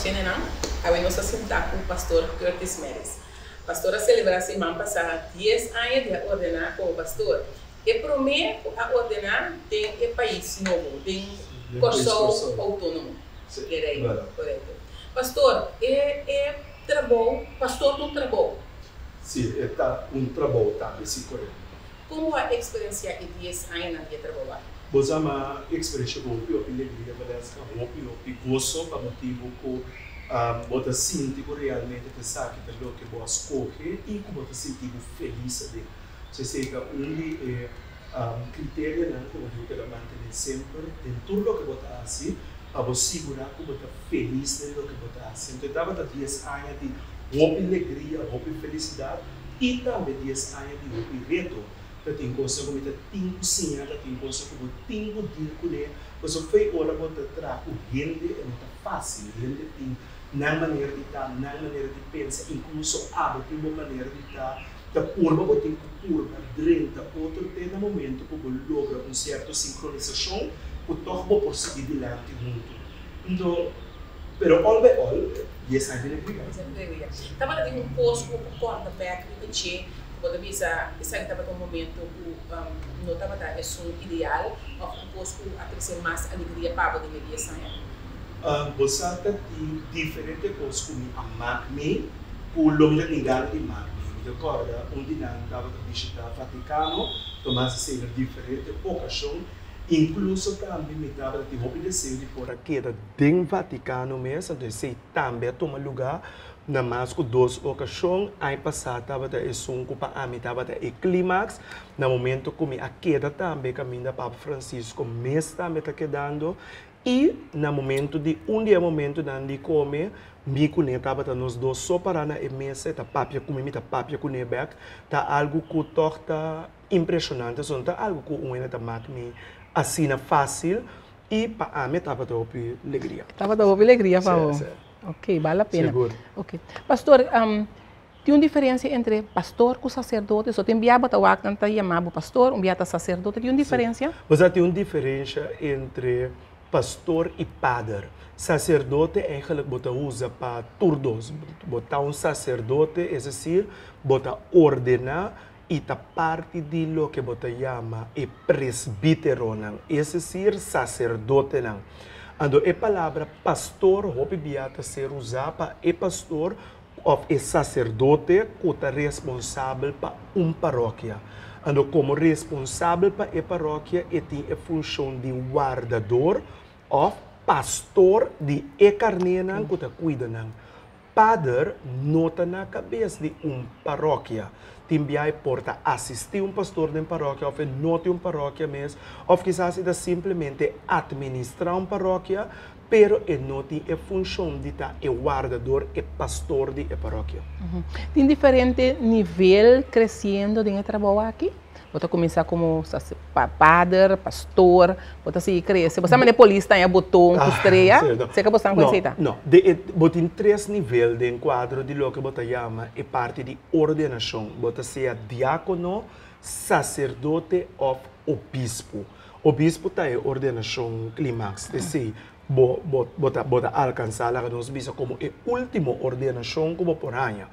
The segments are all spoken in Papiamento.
nos hendenan. Awe nos ta sinta ku Pastor Curtis Meris. Pastor a selebrá siman pasá dies aña di a ordená komo pastor. E promé ku a ordená den e pais nobo, den Kòrsou outónomo. E reino, korekto. Pastor, e e trabou, pastor ta un trabou. Sí, e ta un trabou tambe, sí, korekto. Kon bo a eksperensiá e dies añanan di e trabou aki? Bo sa m'a eksperenshá ku hopi hopi legria, Valeska, hopi hopi goso pa motibu ku bo ta sinti ku realmente ta esaki ta loke bo a skohe i ku bo ta sinti bo felis aden. So esei ta un di e kriterianan ku bo tin ku keda mantené semper den tur loke bo ta hasi pa bo sigurá ku bo ta felis den loke bo ta hasi. Anto e tabata dies aña di hopi legria, hopi felisidat. I tambe dies aña di hopi reto. Ta tin kosnan ku mi ta tin ku siña, ta tin kosnan ku bo tin ku deal kuné. Pasobra fo'i ora bo ta traha ku hende e no ta fásil. Hende tin nan manera di ta, nan manera di pensa, inkluso abo tin bo manera di ta. Ta purba bo tin ku purba drenta otro te na momento ku bo logra un sierto sinkronisashon ku tòg bo por sigui dilanti huntu. Nto, pero all by all, dies aña di alegria. Dies aña di alegria. Tabata tin un kos ku bo por kòrda bèk riba dje, ku bo ta bisa esaki tabata un momento ku no tabata esun ideal òf un kos ku a trese mas alegria pa bo den e dies aña? Bo sa ta tin diferente kos ku mi a mak mi ku lo mi ta tin gana di mak mi. Mi ta kòrda un di nan tabata bishitá Vatikano, Tomas esei na diferente okashon. Inkluso tambe mi tabata tin hopi deseo di por a keda den Vatikano mes, anto esei tambe a tuma lugá na mas ku dos okashon. Aña pasá tabata esun ku pa ami tabata e klimaks, na momento ku mi a keda tambe kaminda Papa Francisco mes tambe ta kedando i na momento di un di e momentonan di kome mi kuné tabata nos dos so pará na e mesa, e ta papia ku mi, mi ta papia kuné bèk, ta algu ku tòg ta. Impresionante, so no ta algo cu un hende ta mak mi asina facil y pa ami e tabata hopi legria. Tabata hopi legria pa bo? Si, si. Ok, bal la pena. Sigur. Ok. Pastor, tin un diferencia entre pastor cu sacerdote? So tin bia bo ta wak nan ta yama bo pastor, un bia ta sacerdote, tin un diferencia? Si. Bo sa tin un diferencia entre pastor y pader. Sacerdote eigenlijk bo ta usa pa tur dos. Bo ta un sacerdote, es decir, bo ta ordena i ta parti di loke bo ta yama e presbíteronan, es desir, saserdotenan. Anto e palabra pastor hopi bia ta ser usá pa e pastor òf e saserdote ku ta responsabel pa un parokia. Anto komo responsabel pa e parokia e tin e funshon di wardador òf pastor di e karnénan ku ta kuida nan. Pader no ta na kabes di un parokia. Tin bia e por ta asistí un pastor den parokia òf e no tin un parokia mes, òf kisas e ta simplemente atministrá un parokia, pero e no tin e funshon di ta e wardador, e pastor di e parokia. Tin diferente nivel kresiendo den e trabou aki? Bo ta kuminsá komo pader, pastor, bo ta sigui krese. Bo sa manera polis ta haña boton ku strea? Seka bo sa ku esei ta? No, no. Bo tin tres nivel den kuadro di loke bo ta yama e parti di ordenashon. Bo ta sea diákono, saserdote òf obispu. Obispu ta e ordenashon klimaks. Esei bo bo ta bo ta alkansá laga nos bisa komo e último ordenashon ku bo por haña.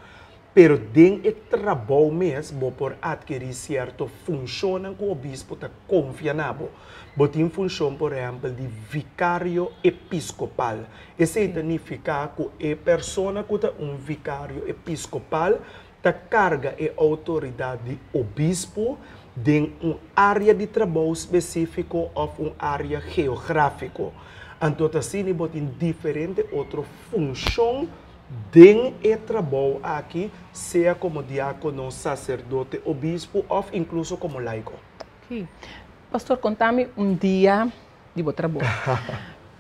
Pero den e trabou mes bo por atkerí sierto funshonnan ku obispo ta konfia na bo. Bo tin funshon por ehèmpel di vikario episkopal. Esei ta nifiká ku e persona ku ta un vikario episkopal ta karga e outoridat di obispo den un área di trabou spesífiko òf un área geográfiko. Anto ta asina bo tin diferente otro funshon. Den e trabou aki, sea komo diákono, saserdote, obispu òf inkluso komo laiko. Ok. Pastor, konta mi un dia di bo trabou.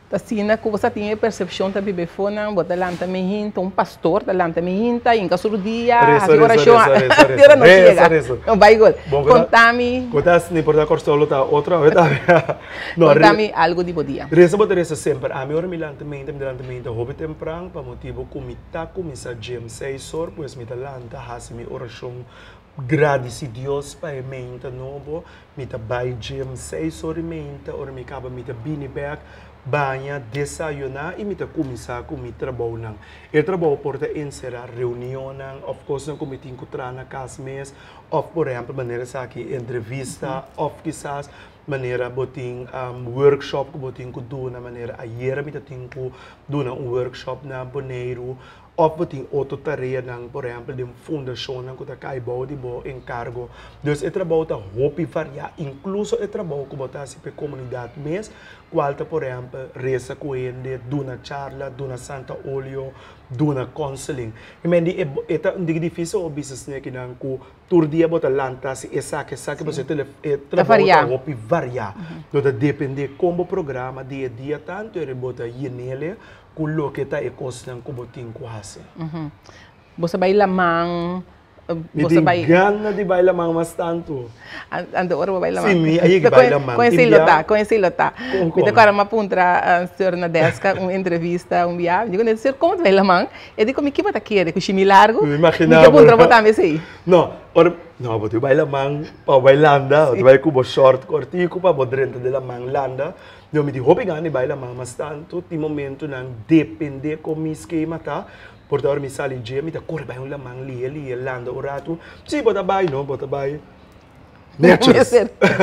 Ta asina ku bo sa tin e persepshon ta biba efonan, bo ta lanta mihinta, un pastor ta lanta mihinta, hinka su rudia, Resa, hasi resa, orashon, resa, resa, te ora resa, no resa, yega. resa. No bai gol. Bon, ku ta, Konta mi. ku ta asina por ta Kòrsou lo ta otro awe tambe. No, Konta re, mi algu di bo dia. Resa bo ta resa semper. Ami ora mi lanta meinta, mi ta lanta meinta hopi tempran pa motibu ku mi ta kuminsá gym seis or, pues mi ta lanta hasi mi orashon. Gradisí Dios pa e meinta nobo. Mi ta bai gym 6 or i meinta, ora mi kaba mi ta bini bèk, baña, desayuná i mi ta kuminsá ku mi trabounan. E trabou por ta enserá reunionnan òf kosnan ku mi tin ku traha na kas mes, òf por ehèmpel manera esaki entrevista òf kisas manera bo tin workshop ku bo tin ku duna, manera ayera mi ta tin ku duna un workshop na Boneiru, òf bo tin otro tareanan, por ehèmpel den fundashonnan ku ta kai bou di bo enkargo. Dus e trabou ta hopi variá, inkluso e trabou ku bo ta hasi pa e komunidat mes, kual ta por ehèmpel resa ku hende, duna charla, duna santa olio, duna counseling. I men di e ta un diki difísil pa bisa esnekinan ku tur dia bo ta lanta hasi esaki, esaki, pasobra e trabou ta hopi variá. Lo ta dependé kon bo programa di e dia tantu eri bo ta yen'é ku loke ta e kosnan ku bo tin ku hasi. Bo sa bai laman, Mi bo sa tin bai gana di bai laman mas tantu. Anto ora bo bai Sí, laman. mi a yega bai laman. Kon Tin esei lo bia ta, kon esei lo ta. Kon Mi ta kon? kòrda mi a puntra señor Nadeska un entrevista un bia, mi di kuné, señor kon bo ta bai laman? E di ku mi, ki bo ta kere? Ku shimi largu? Mi Mi imaginá ke bo. puntra bo tambe esei. No, ora, no, bo tin bai laman pa bo bai landa, bo ta bai ku bo short kòrtiku pa bo drenta den laman landa. No, mi tin hopi gana di bai laman mas tantu tin momentunan dependé kon mi skema ta, por ta ora mi sali dje mi ta kore bai un laman lihe lihe landa un ratu. Sí, bo ta bai no, bo ta bai netjes,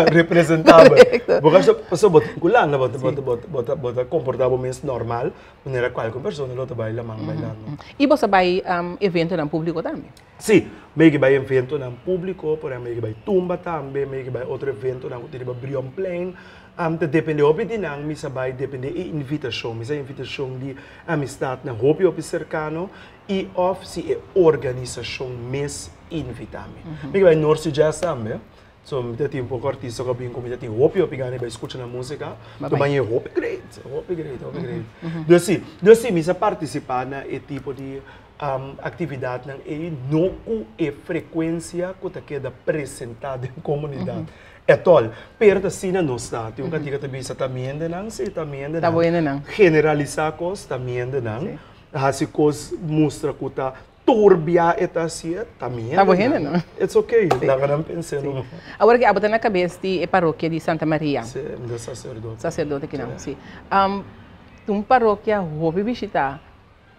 representabel. Bo ka pasobra bo tin ku landa, bo ta bo ta komportá bo mes normal manera kualke persona lo ta bai laman bai landa. I bo sa bai eventonan públiko tambe? Sí, mi ke bai eventonan públiko, por ehèmpel mi ke bai tumba tambe, mi ke bai otro eventonan ku tin riba Brionplein. Ta depende hopi di nan, mi sa bai depende e invitashon. Mi sa invitashon di amistatnan hopi hopi serkano i òf si e organisashon mes invitá mi. Mi ke bai North Sea Jazz tambe, so mi ta tin poko artista ku a bin ku mi ta tin hopi hopi gana di bai skucha nan músika. Ta baña hopi great, hopi great, hopi great. Dus si, dus si mi sa partisipá na e tipo di aktividatnan ei, no ku e frekuensia ku ta keda presentá den komunidat at all. Pero ta asina nos ta. Tin un kantika ta bisa ta miendenan, si ta miendenan. Ta buenenan. Generalisá kos, ta miendenan. Hasi kos mustra ku ta turbia e ta hasié, ta miendenan. Ta buenenan. It's okay, laga nan pens'é no. Awor ki abo ta na kabes di e parokia di Santa Maria. Si, mi ta saserdote. Saserdote kinan, si. Un parokia hopi bishitá.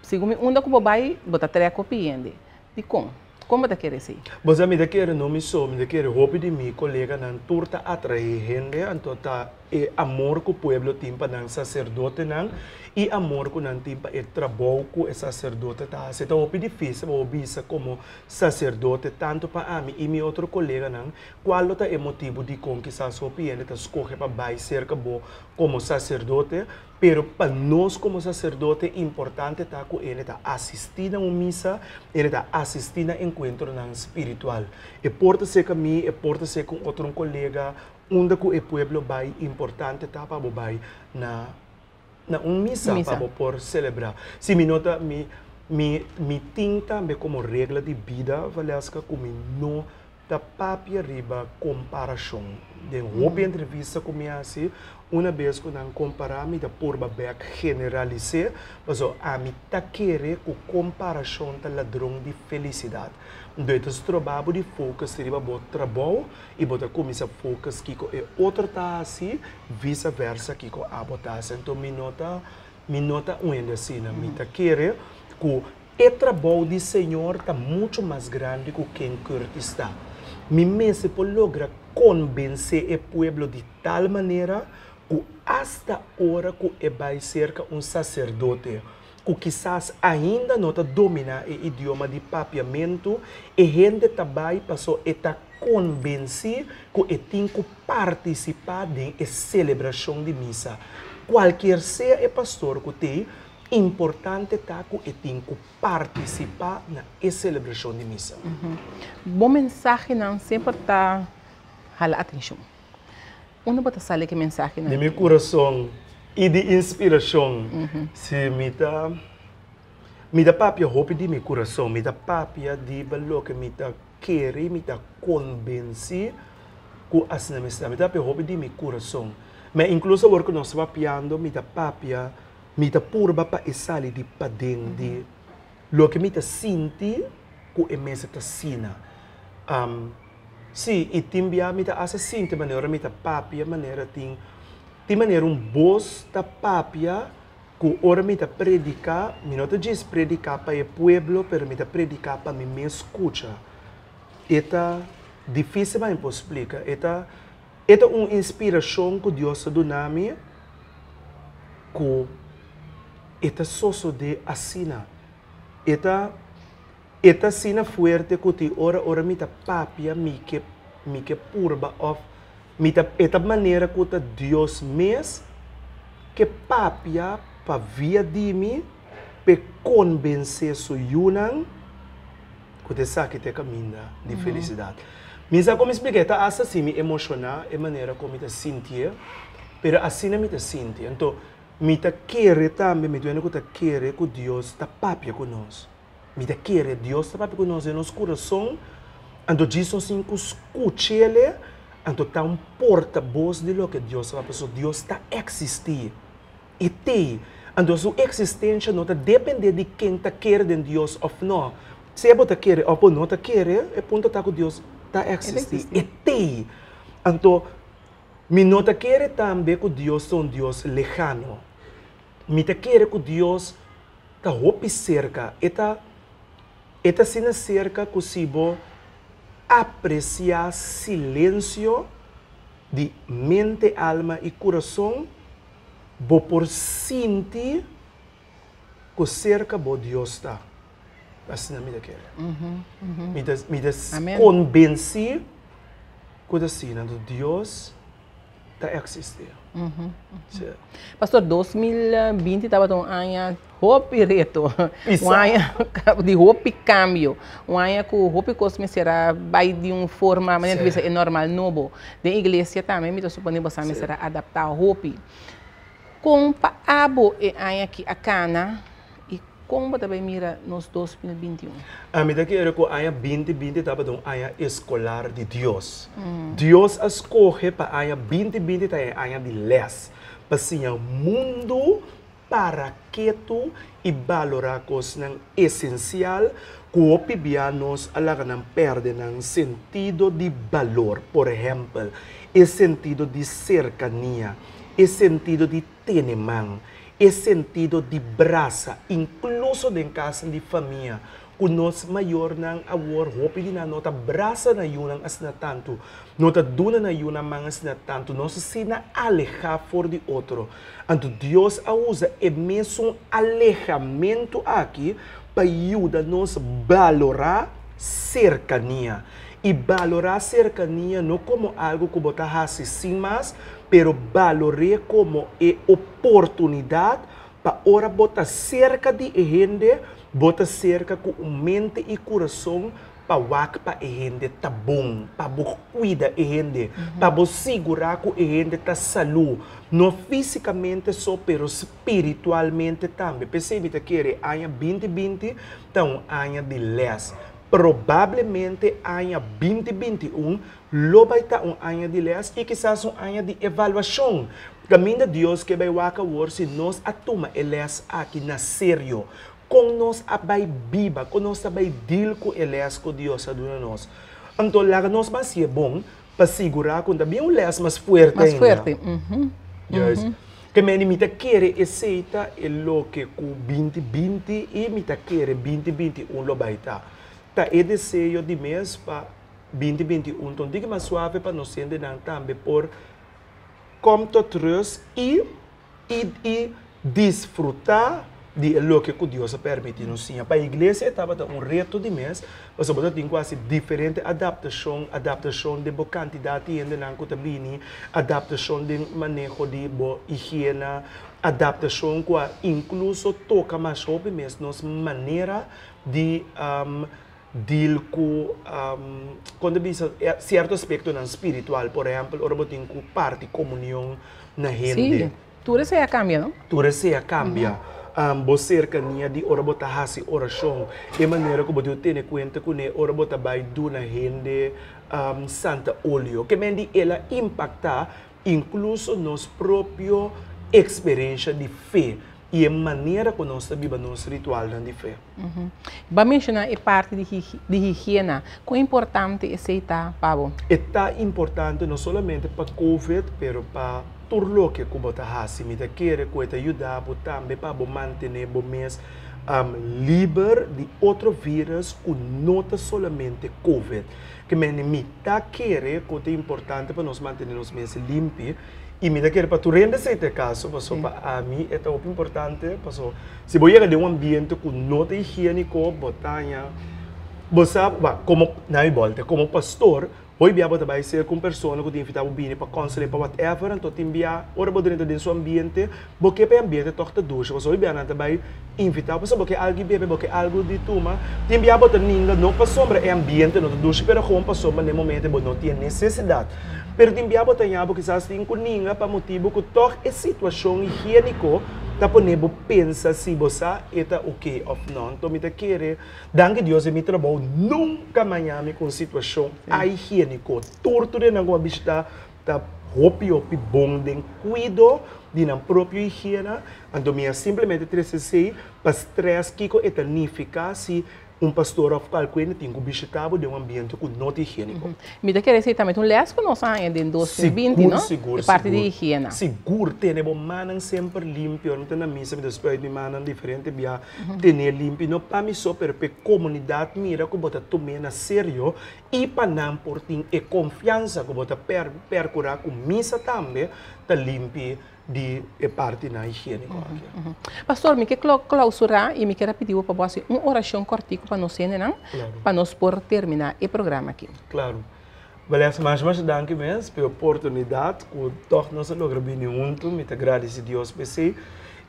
Segun mi unda ku bo bai, bo ta trek hopi hende. Dikon? Kon bo ta kere esei? Bo sa mi ta kere no mi so, mi ta kere hopi di mi koleganan tur ta atraé hende, anto ta e amor ku pueblo tin pa nan saserdotenan i amor ku nan tin pa e trabou ku e saserdote ta hasi. Ta hopi difísil pa bo bisa komo saserdote tantu pa ami i mi otro koleganan kual lo ta e motibu dikon kisas hopi hende ta skohe pa bai serka bo komo saserdote. Pero pa nos komo saserdote importante ta ku hende ta asistí na un misa, hende ta asistí na enkuentronan spiritual. E por ta ser ku mi, e por ta ser ku un otro un kolega, unda ku e pueblo bai importante ta pa bo bai na na un misa pa bo por selebrá. Si mi no ta mi mi mi tin tambe komo regla di bida Valeska ku mi no ta papia riba komparashon. Den hopi entrevista ku mi hasi, una bes ku nan kompará mi ta purba bèk generalis'é, pasobra ami ta kere ku komparashon ta ladron di felisidat. Nto e ta stroba bo di focus riba bo trabou i bo ta kuminsá focus kiko e otro ta hasi, visa versa kiko abo ta hasi. Anto mi no ta mi no ta un hende asina. Mi ta kere ku E trabou di Señor ta muchu mas grandi ku ken Curtis ta. Mi mester por logra konbensé e pueblo di tal manera ku asta ora ku e bai serka un saserdote ku kisas ainda no ta dominá e idioma di papiamentu, e hende ta bai paso e ta konbensí ku e tin ku partisipá den e selebrashon di misa. Kualkier sea e pastor ku t'ei, Importante ta ku e tin ku partisipá na e selebrashon di misa. Bo mensahenan semper ta hala atenshon. Unda bo ta sali ku e mensahenan? Di mi kurason i di inspirashon. Si mi ta mi ta papia hopi di mi kurason, mi ta papia di loke mi ta kere i mi ta konbensí ku asina mester ta. Mi ta papia hopi di mi kurason. Ma inkluso awor ku nos ta papiando mi ta papia. Mi ta purba pa e sali di paden di loke mi ta sinti ku e mester ta sina. Sí, i tin bia mi ta hasta sinti manera ora mi ta papia manera tin tin manera un bos ta papia ku ora mi ta prediká, mi no ta djis prediká pa e pueblo, pero mi ta prediká pa mi mes skucha. E ta difísil pa mi por splika. E ta e ta un inspirashon ku Dios a duna mi ku e ta sosodé asina. E ta E ta asina fuerte ku tin ora ora mi ta papia mi ke mi ke purba òf mi ta e ta manera ku ta Dios mes ke papia pa via di mi p'e konbensé su yunan ku ta esaki ta e kaminda di felisidat. Mi sa kon mi splika e ta asta si mi emoshoná e manera kon mi ta sintié pero asina mi ta sinti. Anto mi ta kere tambe mi duende ku ta kere ku Dios ta papia ku nos. Mi ta kere Dios ta papia ku nos den nos kurason, anto djis nos tin ku skuch'El, anto ta un portabos di loke Dios ta papia, pasobra Dios ta eksistí, E t'ei. Anto su eksistensha no ta dependé di ken ta kere den Dios òf nò. Sea bo ta kere òf bo no ta kere, e punto ta ku Dios ta eksistí, E t'ei. Anto, mi no ta kere tambe ku Dios ta un Dios lehano. Mi ta kere ku Dios ta hopi serka. E ta e ta asina serka ku si bo apresiá silensio di mente, alma i kurason, bo por sinti ku serka bo Dios ta. Asina mi ta kere. Mi ta mi ta konbensí ku ta asina. Anto Dios ta existi. Sí. Pastor, 2020 tabata un aña hopi reto. Un aña di hopi cambio. Un aña cu hopi cos mester a bay di un forma, manera ta bisa, e normal nobo. Den iglesia tambe mi ta supone boso a mester a adapta hopi. Con pa abo e aña aki a cana y Kon bo ta bai mira nos 2021? Ami ta kere ku aña 2020 tabata un aña eskolar di Dios. Dios a skohe pa aña 2020 ta e aña di lès, pa siña mundu para ketu i balorá kosnan esensial ku hopi bia nos a laga nan pèrdè nan sentido di balor, por ehèmpel, e sentido di serkania, e sentido di tene man, E sentido di brasa, inkluso den kasnan di famia, ku nos mayornan awor hopi di nan no ta brasa nan yunan asina tantu, no ta duna nan yunan man asina tantu, nos asina alehá for di otro. Anto Dios a usa e mesun alehamentu aki pa yuda nos balorá serkania. I balorá serkania no komo algu ku bo ta hasi sin mas, pero balor'é komo e oportunidat pa ora bo ta serka di e hende, bo ta serka ku un mente i kurason pa wak pa e hende ta bon, pa bo kuida e hende, pa bo sigurá ku e hende ta salú, no físikamente so pero spiritualmente tambe. P'esei mi ta kere aña 2020 ta un aña di lès. Probablemente aña 2021 lo bai ta un aña di lès i kisas un aña di evaluashon. Kaminda Dios ke bai wak awor si nos a tuma e lès aki na serio. Kon nos a bai biba, kon nos ta bai deal ku e lès ku Dios a duna nos. Anto laga nos ban hasié bon pa sigurá ku ta bin un lès mas fuerte ainda. Mas fuerte. Juist. Ke meni mi ta kere esei ta e loke ku 2020 i mi ta kere 2021 lo bai ta. Ta e deseo di mes pa 2021 ta un tiki mas suave pa nos hendenan tambe por kom tot rust i i i disfruta di e loke ku Dios a permiti nos siña. Pa iglesia e tabata un reto di mes, pasobra bo ta tin ku hasi diferente adaptashon, adaptashon den bo kantidat di hendenan ku ta bini, adaptashon den maneho di bo higiena, adaptashon ku a inkluso toka mas hopi mes nos manera di deal ku, kon ta bisa, sierto aspektonan spiritual. Por ehèmpel, ora bo tin ku parti komunion na hende. Sí, tur esei a kambia, no? Tur esei a kambia. Bo serkania di ora bo ta hasi orashon, e manera ku bo tin ku tene kuenta kuné ora bo ta bai duna hende santa olio. Ke men di el a impaktá inkluso nos propio eksperensha di fe. i e manera ku nos ta biba nos ritualnan di fe. Bo a menshoná e parti di higiena. Kon importante esei ta pa bo? E ta importante no solamente pa Covid, pero pa tur loke ku bo ta hasi. Mi ta kere ku e ta yuda bo tambe pa bo mantené bo mes liber di otro vírus ku no ta solamente Covid. Ke mende mi ta kere ku ta importante pa nos mantené nos mes limpi i mi ta kere pa tur hende esei ta e kaso paso pa ami e ta hopi importante paso si bo yega den un ambiente ku no ta higiéniko bo ta haña bo sa komo na mi bòlta komo pastor Hoy bia bo ta bai ser ku un persona ku ta invitá bo bini pa konsele pa whatever, anto tin bia ora bo drenta den su ambiente, bo ke pa e ambiente tòg ta dushi, pasobra hoy bia nan ta bai invitá bo pasobra bo ke algu di bebe, bo ke algu di tuma, tin bia bo ta ninga no pasobra e ambiente no ta dushi pero gewoon pasobra na e momento bo no tin e nesesidat. Pero tin bia bo ta ña bo kisas tin ku ninga pa motibu ku tòg e situashon higiéniko ta pone bo pensa si bo sa e ta oke òf no. Anto mi ta kere Danki Dios den mi trabou nunca maña mi cu un situacion ahigienico. Tur tur esnan cu a bishita ta hopi hopi bon den cuido di nan propio higiena. Anto mi a simplemente trece esey pa stress kico e ta nifica si un pastor of cualcuende tin cu bishita bo den un ambiente cu no ta higienico. Mi ta kere esey tambe ta un les cu nos a haña den 2020, no? Sigur, E parti di sigur. higiena. Sigur, tene bo mannan semper limpio. Ora mi ta na misa mi ta spuit mi mannan diferente bia. Ten'é limpi no pa mi so pero p'e komunidat mira ku bo ta tum'é na serio i pa nan por tin e konfiansa ku bo ta perkurá ku misa tambe ta limpi di e partinan higiéniko aki. Pastor, mi ke klausurá i mi kier a pidi bo pa bo hasi un orashon kòrtiku pa nos hendenan pa nos por terminá e programa aki. Klaru. Valesa, masha masha danki mes p'e oportunidat ku tòg nos a logra bini huntu. Mi ta gradisí Dios pa esei.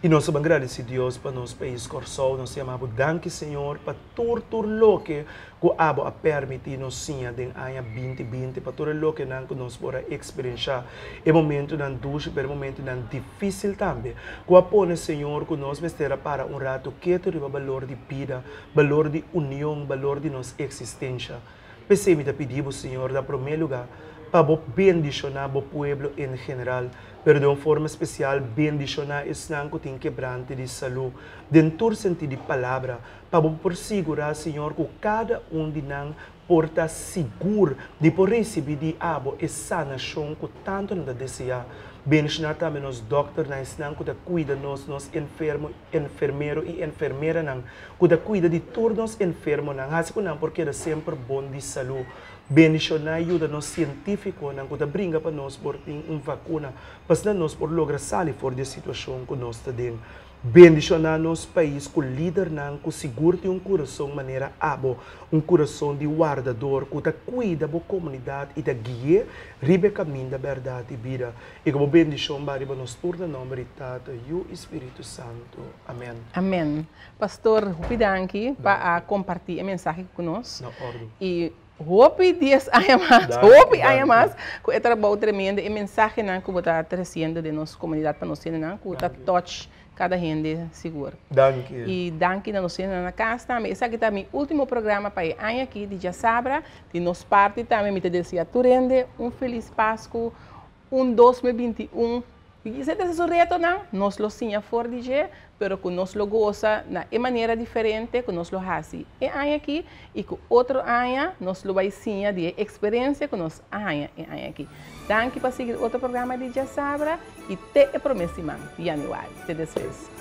I nos ta ban gradisí Dios pa nos pais Kòrsou. Nos ta yama bo danki Señor pa tur tur loke ku abo a pèrmití nos siña den aña 2020, pa tur e lokenan ku nos por a eksperenshá, e momentunan dushi pero e momentunan difísil tambe, ku a pone Señor ku nos mester a para un ratu ketu riba balor di bida, balor di union, balor di nos eksistensha. P'esei mi ta pidi bo, Señor, na promé lugá, pa bo bendishoná bo pueblo en general, pero den un forma spesial bendishoná esnan ku tin kebrante di salú, den tur sentí di palabra, pa bo por sigurá, Señor, ku kada un di nan por ta sigur di por risibí di abo e sanashon ku tantu nan ta deseá. Bendishoná tambe nos dòkternan, esnan ku ta kuida nos, nos enfermo, enfermero i enfermeranan, ku ta kuida di tur nos enfermonan, hasi ku nan por keda semper bon di salú. Bendishoná i yuda nos sientífikonan ku ta bringa pa nos por tin un vakuna, pa asina nos por logra sali for di e situashon ku nos ta den. Bendishoná nos pais ku lidernan ku sigur tin un kurason manera abo, un kurason di wardador ku ta kuida bo komunidat i ta gui'é riba e kaminda bèrdat i bida. I ku bo bendishon ba riba nos tur na nòmber di Tata, Yu i Spiritu Santu. Amèn. Amèn. Pastor, hopi danki pa a kompartí e mensahe ku nos. Na òrdu. I hopi dies aña mas, hopi aña mas ku e trabou tremendo, e mensahenan ku bo ta tresiendo den nos komunidat pa nos hendenan ku ta touch kada hende sigur. Danki. I danki na nos hendenan na kas tambe. Esaki ta mi último programa pa e aña aki di Djasabra. Di nos parti tambe mi ta desea tur hende un felis Pasku, un 2021. I esei ta su retonan, nos lo siña for di dje, pero ku nos lo gosa na e manera diferente ku nos lo hasi e aña aki i ku otro aña nos lo bai siña di e eksperensia ku nos a haña e aña aki. Danki pa sigui otro programa di Djasabra i te e promé siman di yanüari. Te despues.